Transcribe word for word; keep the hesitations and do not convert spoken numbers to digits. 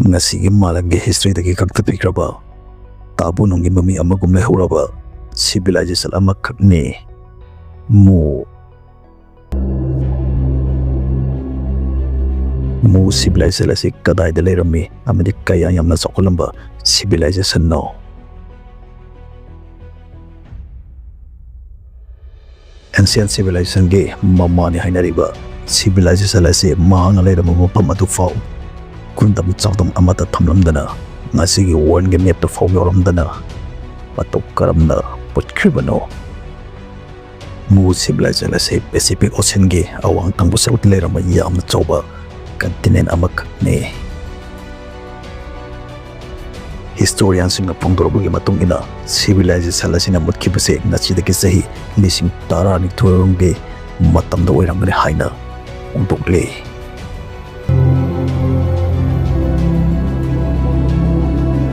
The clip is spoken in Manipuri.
ꯉꯁꯤꯒꯤ ꯃꯥꯂꯦꯝꯒꯤ historyꯗꯒꯤ ꯀꯛꯊꯠꯄꯤꯈ꯭ꯔꯕ, ꯇꯥꯕꯨ ꯅꯨꯡꯒꯤ ꯃꯃꯤ ꯑꯃꯒꯨꯝ ꯂꯩꯍꯧꯔꯕ civilization ꯑꯃꯈꯛꯅꯤ꯫ ꯃꯨ꯫ ꯃꯨ civilization ꯑꯁꯤ ꯀꯗꯥꯏꯗ ꯂꯩꯔꯝꯃꯤ ꯑꯃꯗꯤ ꯀꯌꯥ ꯌꯥꯝꯅ ꯆꯥꯎꯈꯠꯂꯝꯕ civilizationꯅꯣ? Ancient civilizationꯒꯤ ꯃꯃꯥꯅꯤ ꯍꯥꯏꯅꯔꯤꯕ civilization ꯑꯁꯤ ꯃꯍꯥꯛꯅ ꯂꯩꯔꯝꯕ ꯃꯐꯝ ꯑꯗꯨ ꯐꯥꯎ ꯈꯨꯟꯗꯝ ꯆꯥꯡꯗꯝ ꯑꯃꯠꯇ ꯊꯝꯂꯝꯗꯅ, ꯉꯁꯤꯒꯤ worldꯒꯤ mapꯇ ꯐꯥꯎ ꯌꯥꯎꯔꯝꯗꯅ ꯃꯇꯧ ꯀꯔꯝꯅ ꯄꯨꯠꯈ꯭ꯔꯤꯕꯅꯣ? ꯃꯨ civilization ꯑꯁꯤ Pacific Oceanꯒꯤ ꯑꯋꯥꯡ ꯊꯪꯕ ꯁꯔꯨꯛꯇ ꯂꯩꯔꯝꯕ ꯌꯥꯝꯅ ꯆꯥꯎꯕ continent ꯑꯃꯈꯛꯅꯤ꯫ Historianꯁꯤꯡꯅ ꯐꯣꯡꯗꯣꯔꯛꯄꯒꯤ ꯃꯇꯨꯡ ꯏꯟꯅ, civilization ꯑꯁꯤꯅ ꯃꯨꯠꯈꯤꯕꯁꯦ ꯉꯁꯤꯗꯒꯤ ꯆꯍꯤ ꯂꯤꯁꯤꯡ ꯇꯔꯥꯅꯤꯊꯣꯏ ꯔꯣꯝꯒꯤ ꯃꯇꯝꯗ ꯑꯣꯏꯔꯝꯒꯅꯤ ꯍꯥꯏꯅ ꯐꯣꯡꯗꯣꯛꯂꯤ꯫